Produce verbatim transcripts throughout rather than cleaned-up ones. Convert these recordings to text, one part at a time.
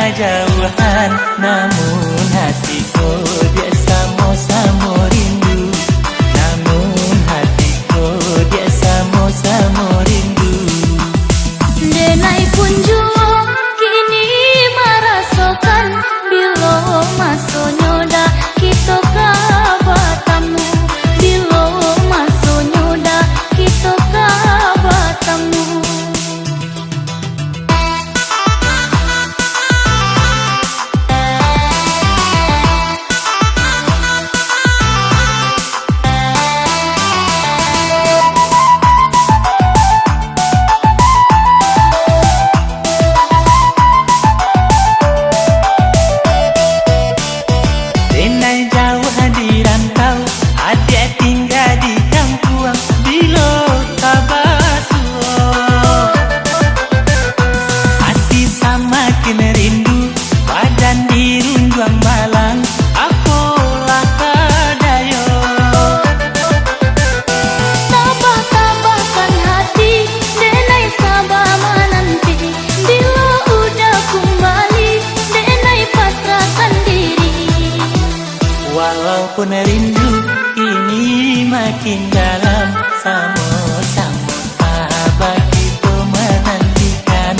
Jauhan, namun hati ko diak samo-samo rindu. Namun hati ko diak samo-samo rindu. Denai pun juo kini marasokan, bilo masonyo dah kito ka batamu, bilo masonyo dah kito ka batamu. Denai jauah di rantau, adiak tingga di kampuang, bilo ka basuo. Ati samakin rindu, badan di runjuang balang, apolah ka dayo. Tabah-tabahkan hati, denai saba mananti, bilo udah kumbali, denai pasrahkan diri. Walaupun rindu kini makin dalam, samo-samo sahabat kito manantikan,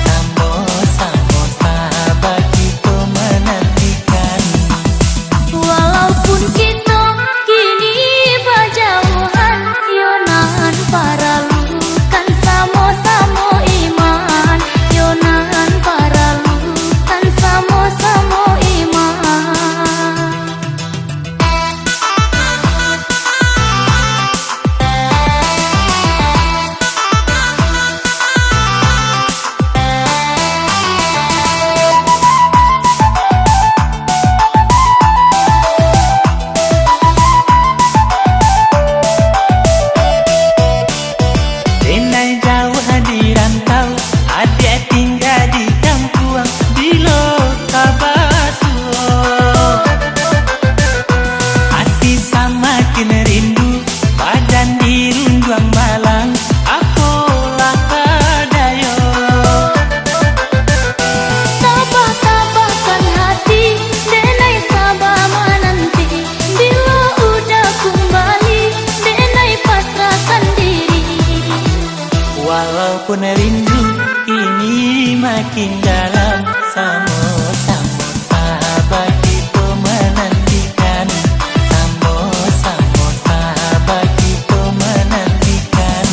samo-samo sahabat kito manantikan. Walaupun kito kini bajauhan, yo nan paralu kan samo-samo iman, yo nan paralu kan samo-samo iman. Denai jauah di rantau, adiak tingga di kampuang, bilo ka basuo. Ati samakin rindu, badan di runjuang balang, apolah ka dayo. Tabah-tabahkan hati, denai saba mananti, bilo udah kumbali, denai pasrahkan diri. Walaupun rindu kini makin dalam, samo-samo sahabat kito manantikan, samo-samo sahabat kito manantikan.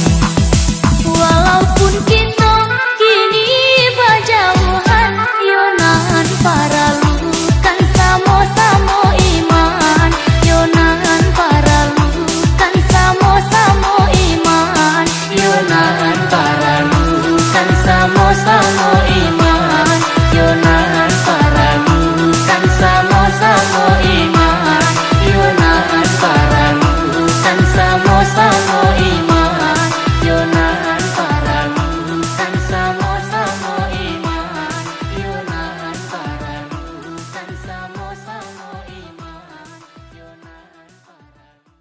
Walaupun kito kini bajauhan, yo nan paralu kan samo-samo iman, yo nan paralu kan samo-samo iman, yo nan paralu kan samo-samo iman, yo nan paralu kan samo-samo iman, yo nan paralu kan samo-samo iman, yo nan paralu kan samo-samo iman, yo nan paralu kan samo-samo iman, yo nan paralu.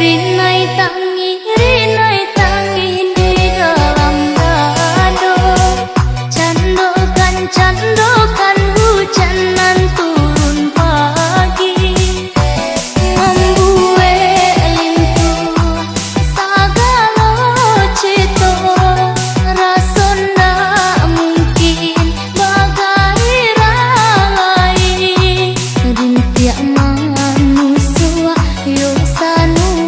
Rinai tangih, rinai tangih di dalam dado. Candokan, candokan hujan nan turun pagi, mambuek lintu sagalo cito. Raso ndak mungkin bagairah lai. Rintiak manusuak yo sanu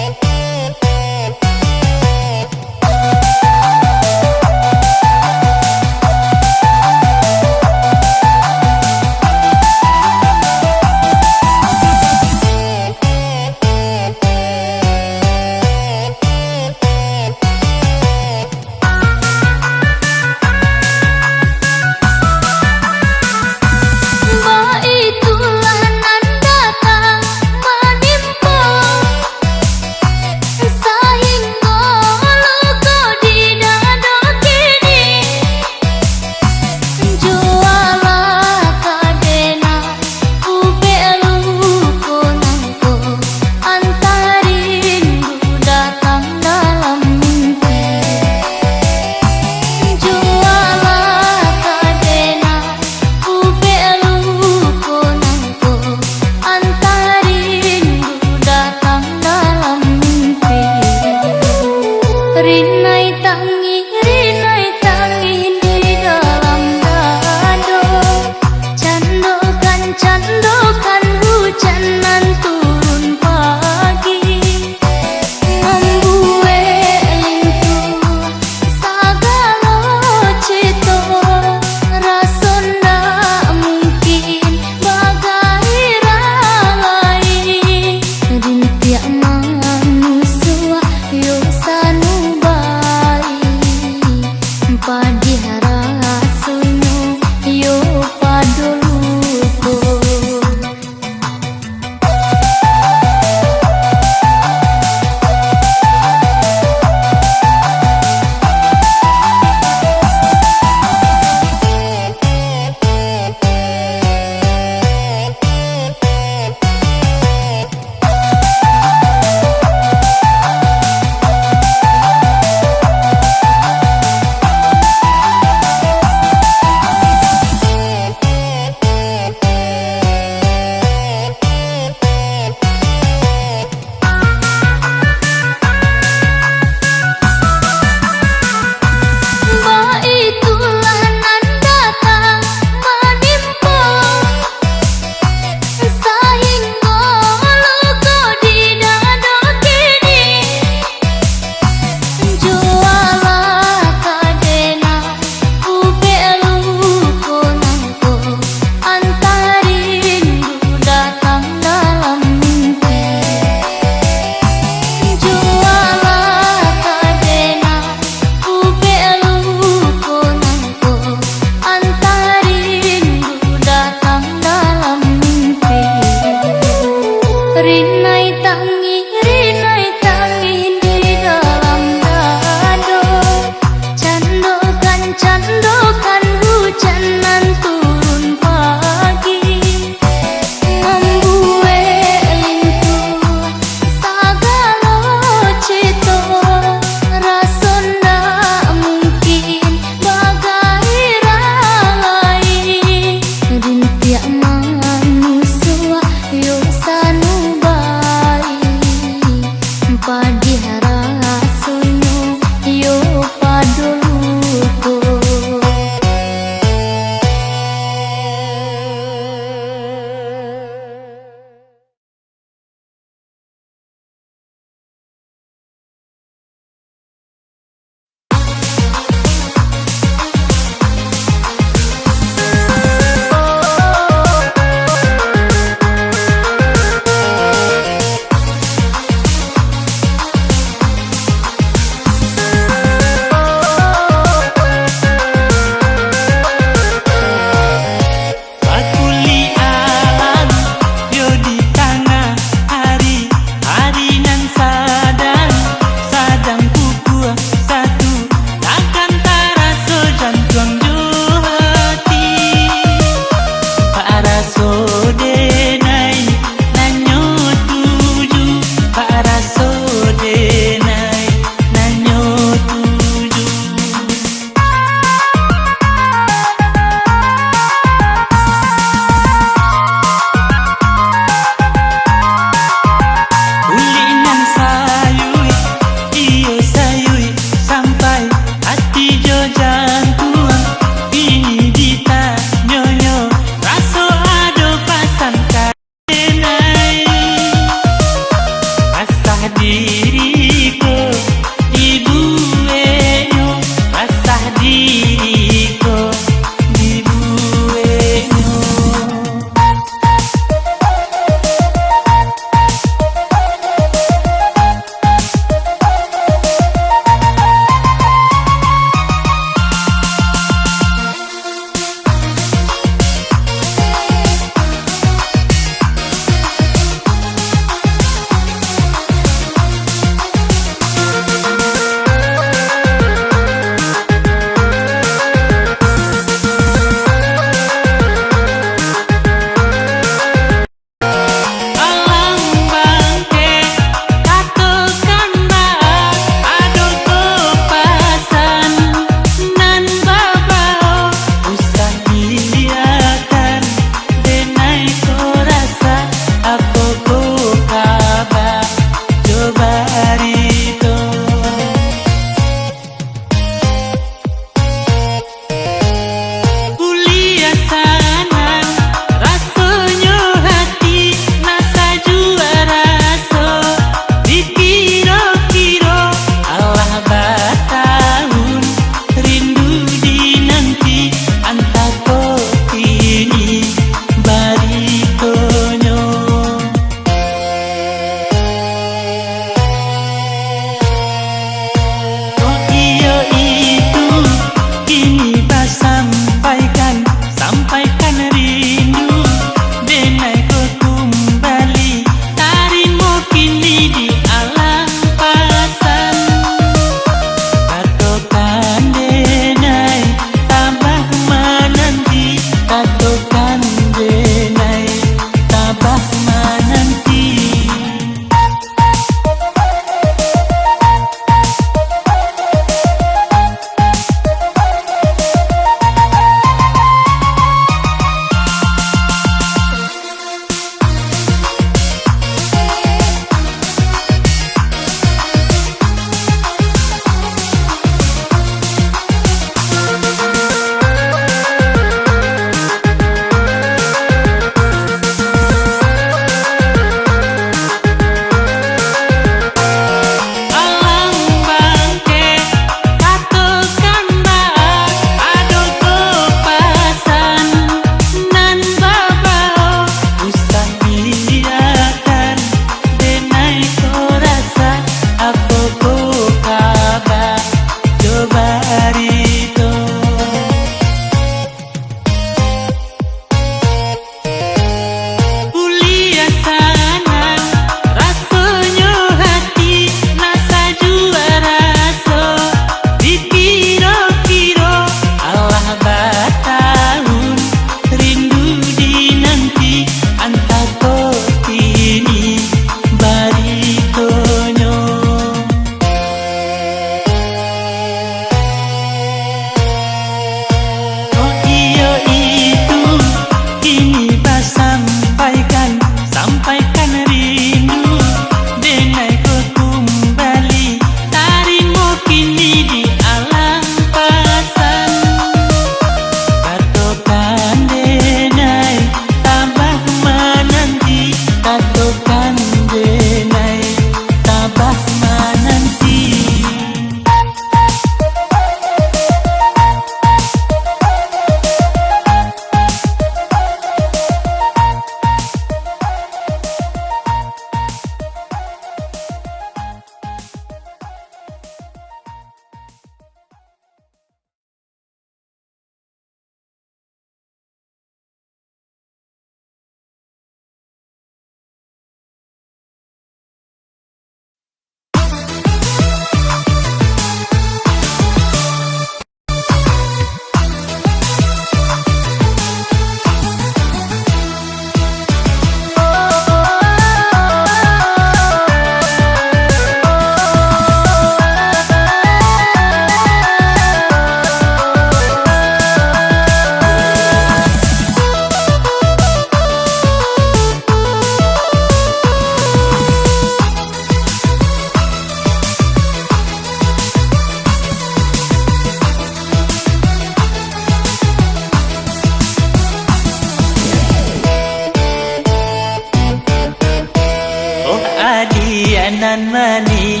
Nan manih,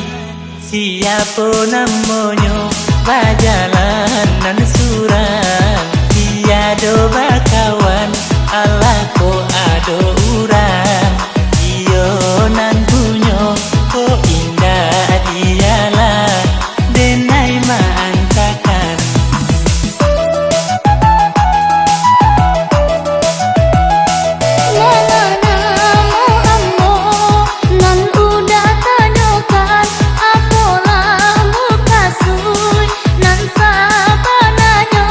siapo namonyo? Bajalan nan surang, tiado bakawan, alah kok ado urang. Iyo nan punyo, kok indak dialah, denai maantakan. Manga namo ambo nan uda tanyokan, apolah mukasuik nan sabananyo,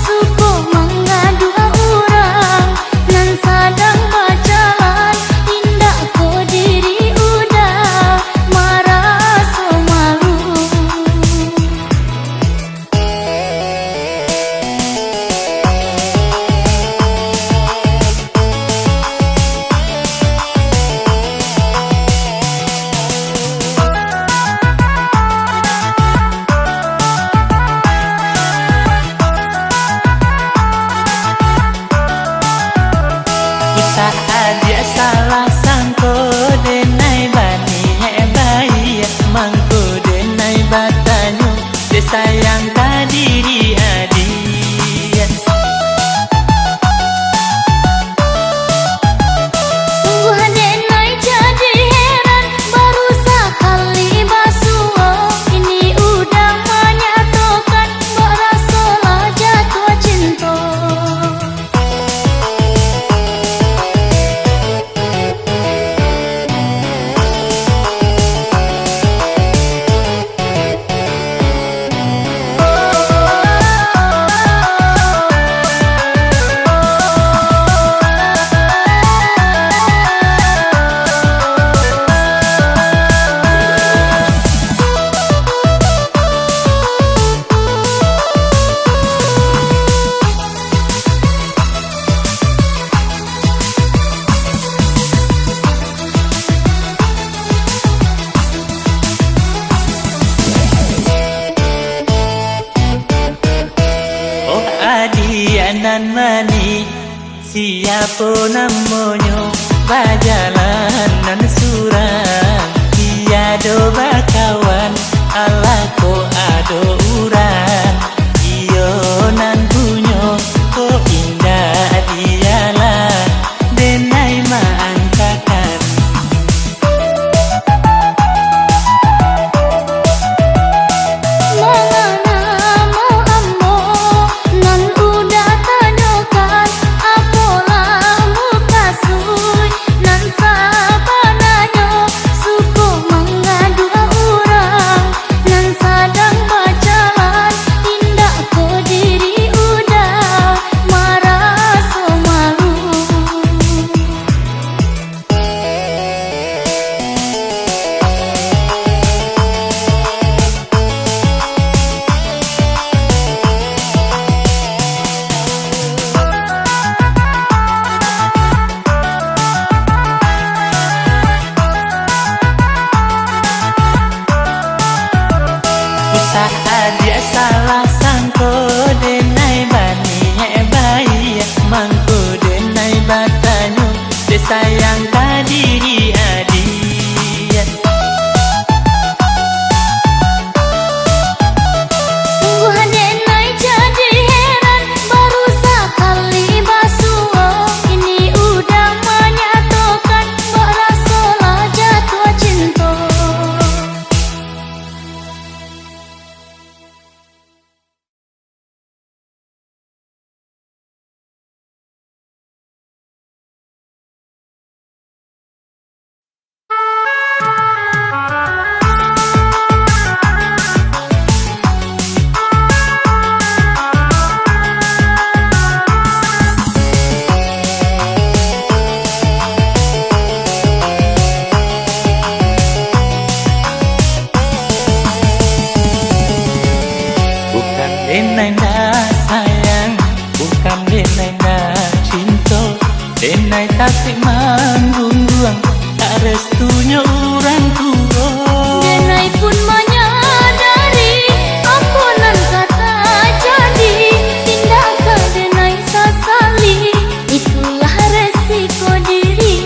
suko mangaduah urang nan sadang bajalan, indak ko diri uda maraso malu. Usah adiak salah sangko, denai baniaik baiak, mangko denai batanyo, dek sayang ka diri adiak. Sungguah denai jadi heran, baru sakali basuo, kini uda manyatokan, bak raso lah jatuah cinto. Oh, adiak nan manih, siapo namonyo? Bajalan nan surang, tiado bakawan, alah kok ado urang. Iyo nan punyo, kok indak dialah, denai maantakan. Manga namo ambo nan uda tanyokan, apolah mukasuik nan sabananyo, suko mangaduah urang nan sadang bajalan, indak ko diri uda maraso malu. Usah adiak salah sangko, denai baniaik baiak, mangko denai batanyo, dek sayang ka diri adiak. Sungguah denai jadi heran, baru sakali basuo, kini uda manyatokan, bak raso lah jatuah cinto. Bukan denai ndak sayang, bukan denai ndak cinto, denai tasik manggungguang, tak restunyo urang tuo. Denai pun manyadari, apo nan ka tajadi, indak ka denai sasali, itulah resiko diri.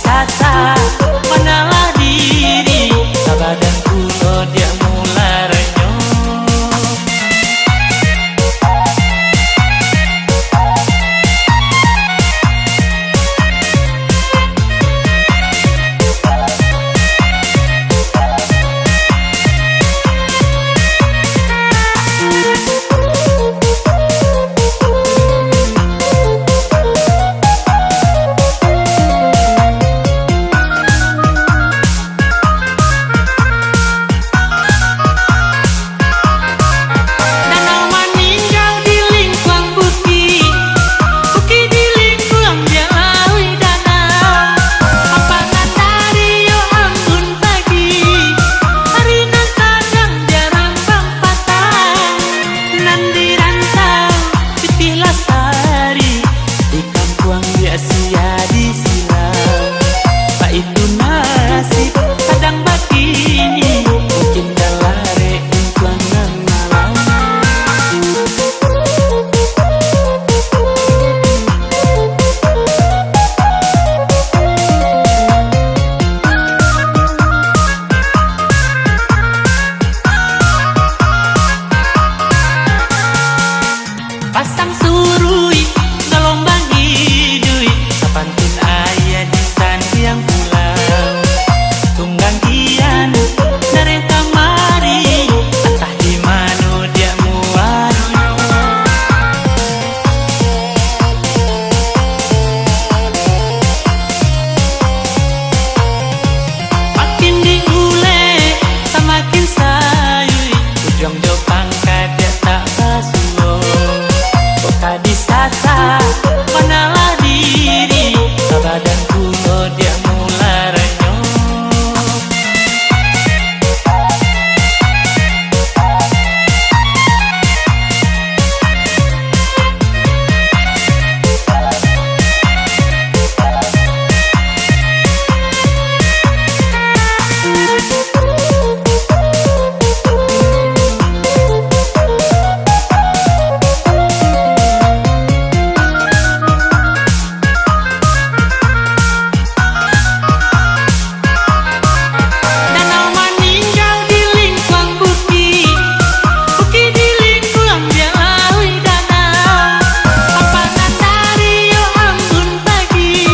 Sasa, manalah diri, sabadan pulo diak mularanyo. Danau maninjau di lingkuang bukik, bukik di lingkuang biak lauik danau. Ampang nan dari yo ambun pagi, hari nan sadang jarang bang patang. Nan di rantau pitih lasari, di kampuang biak sia di silau. Baitu nasib sadang bakini, mungkin dalarek untuang nan malam. Pasang suruik, galombang iduik, sapantun aia di sandiang pulau. Tunggang kian, dareh kamari, antah di mano diak muaronyo. Makin diulek, samakin sayuik, ujuang jo pangka diak tak basuo. Kok ka disasa, manalah diri, sabadan pulo diak mularanyo. Danau maninjau di lingkuang bukik, bukik di lingkuang biak lauik danau. Ampang nan dari yo ambun pagi,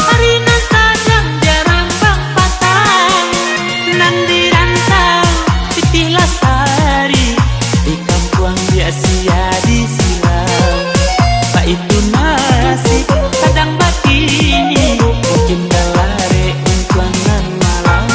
hari nan sadang jarang bang patang. Nan di rantau pitih lasari, di kampuang biak sia di silau. Baitu nasib sadang bakini, mungkin dalarek untuang nan malam.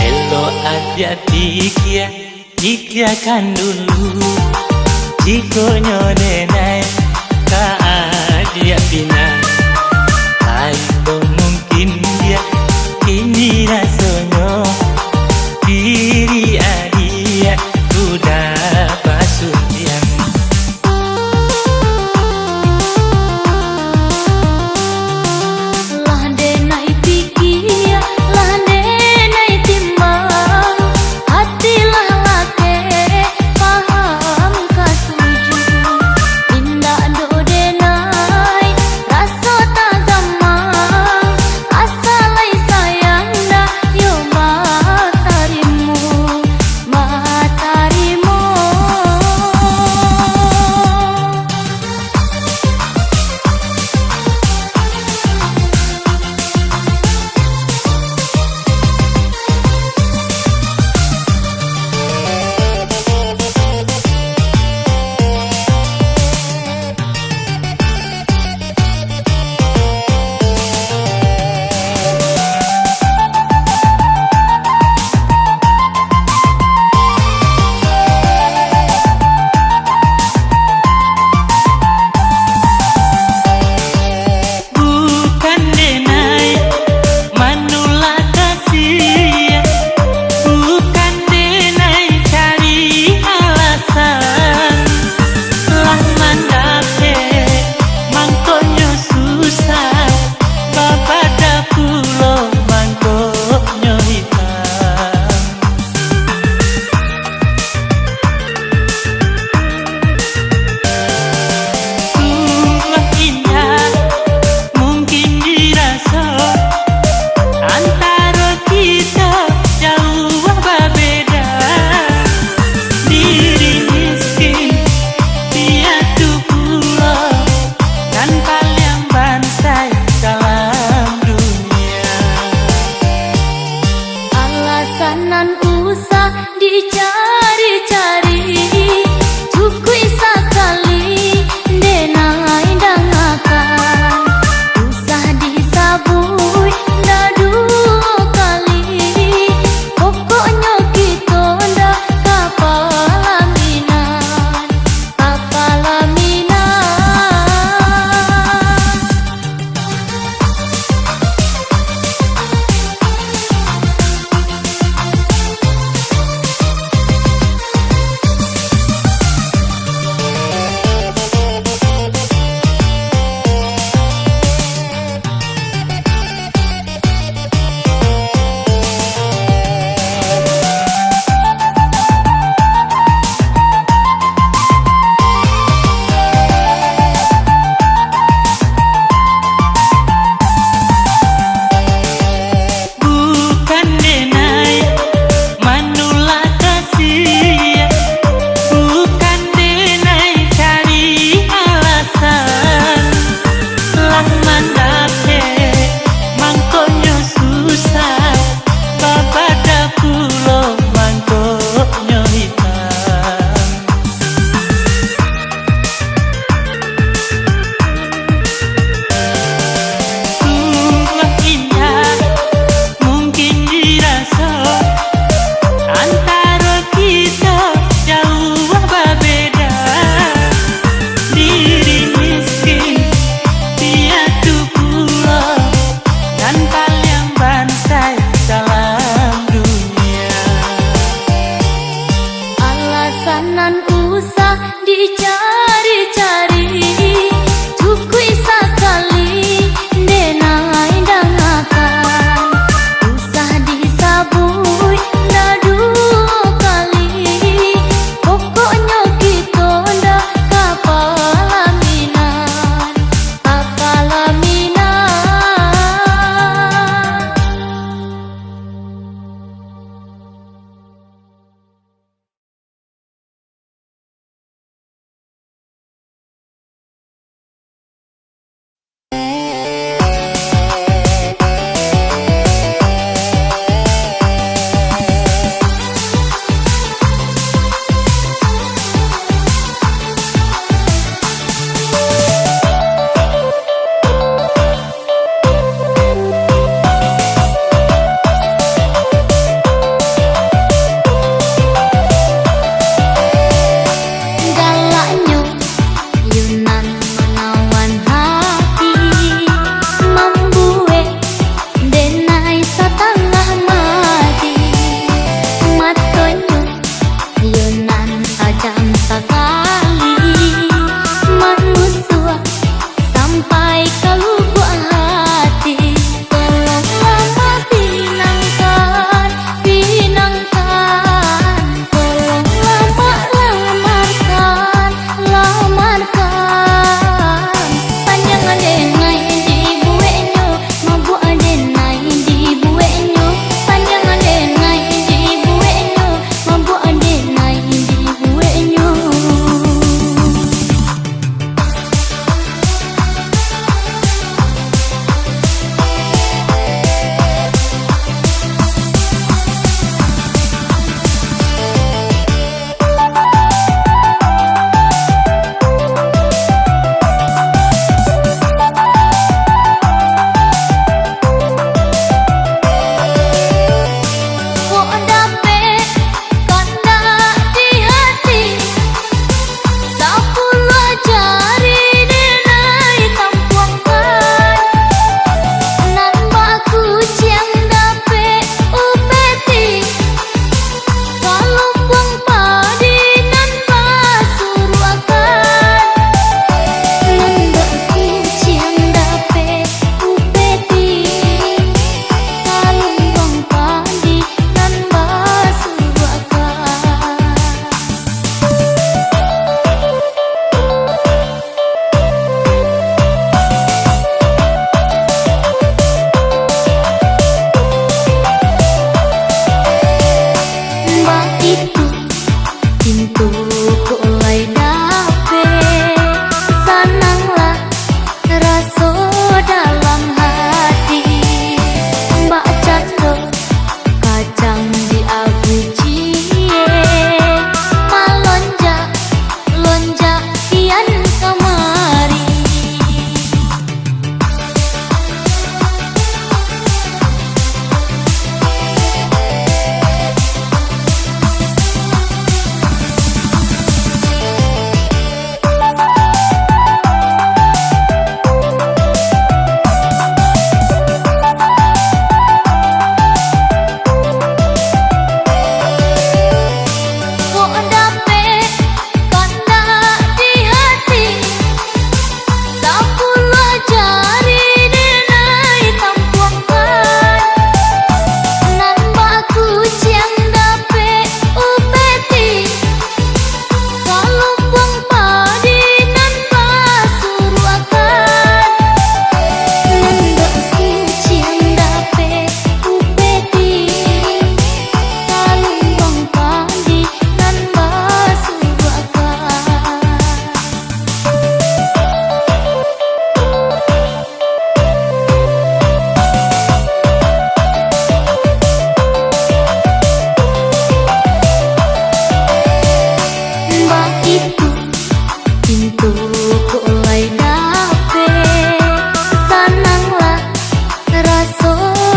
Elok adiak pikia, pikiakan dulu. Jikok nyo denai ka adiak pinang, ai ko mungkin diak kini rasonyo. Diri adiak udah basuntiang. Lah denai pikia, lah denai timbang, ati lah lakek, paham katuju. Indak doh denai,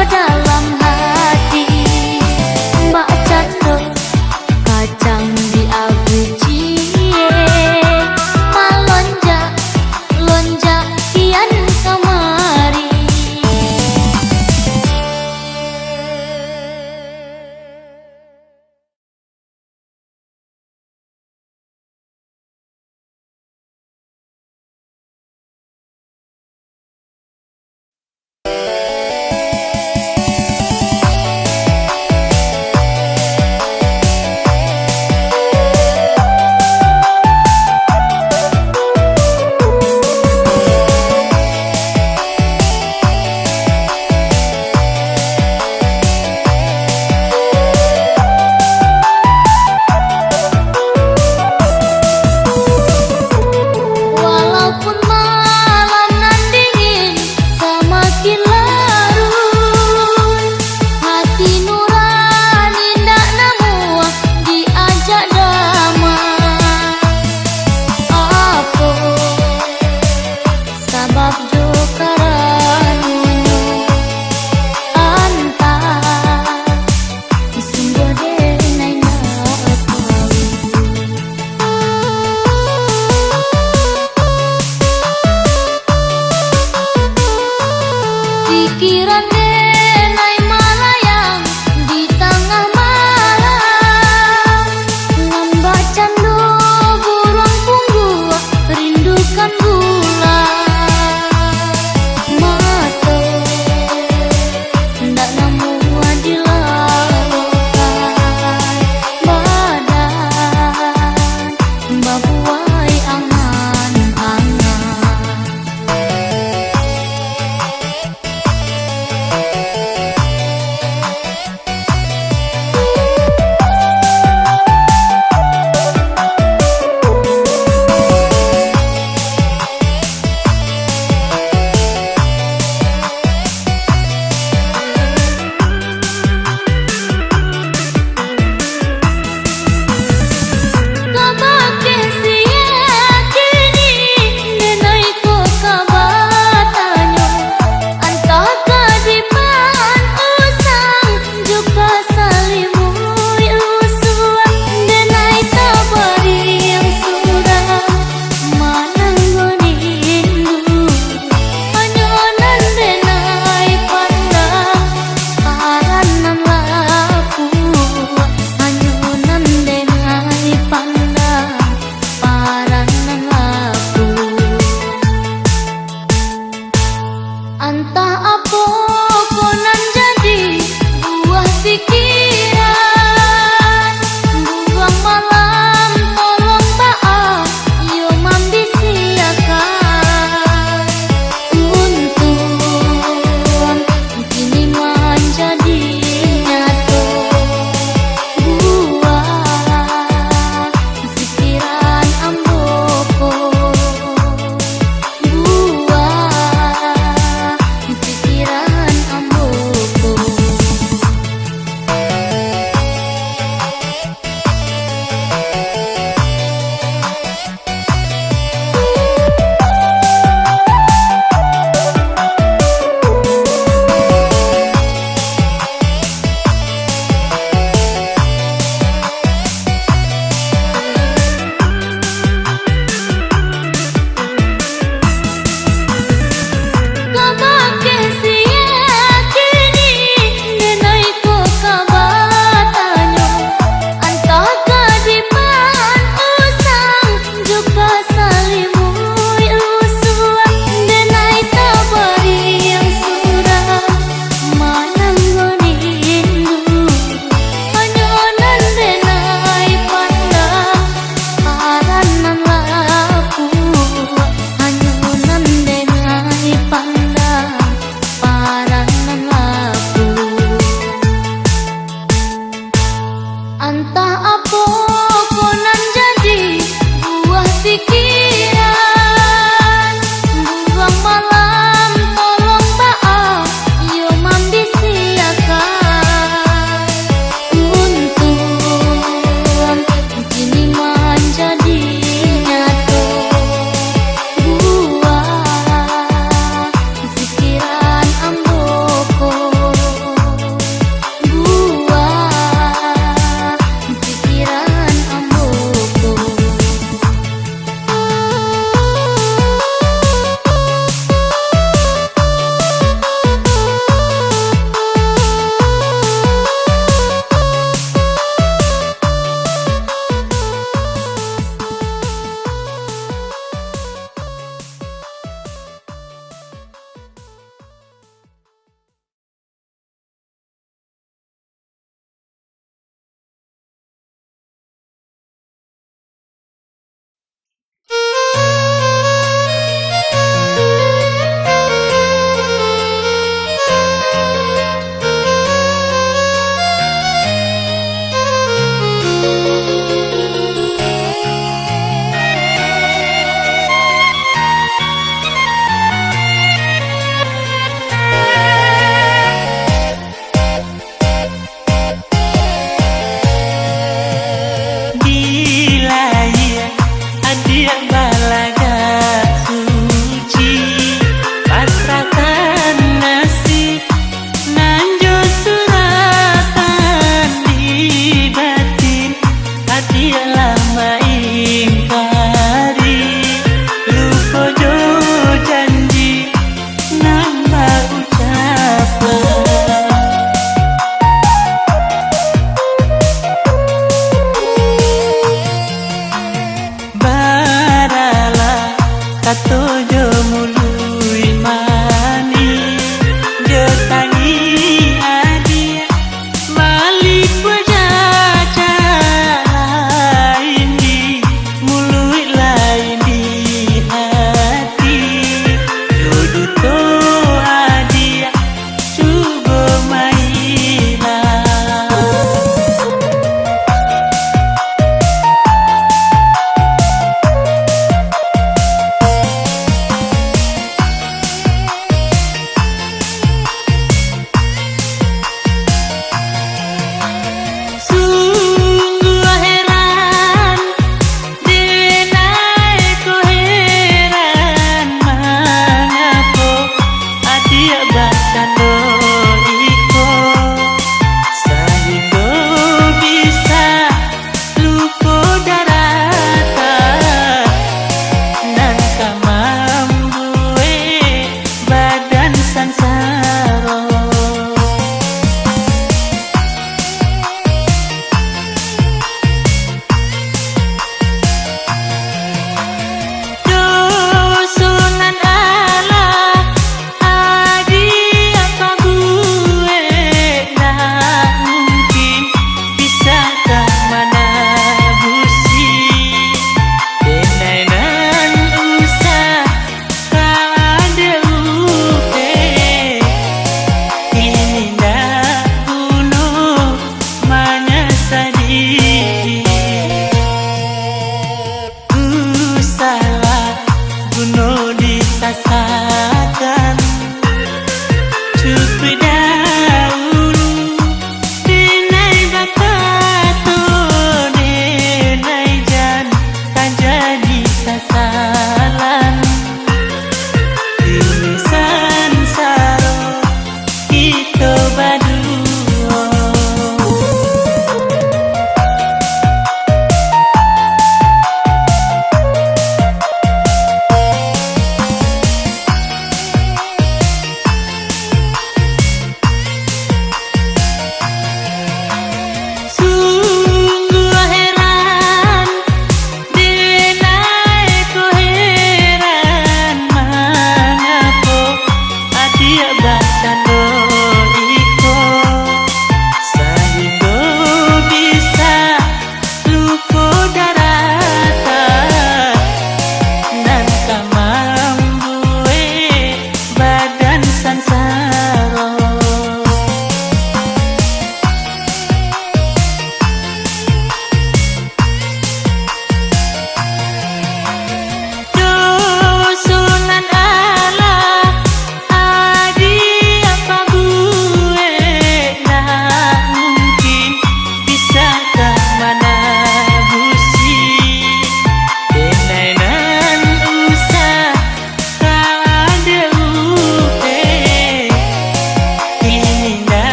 Dalam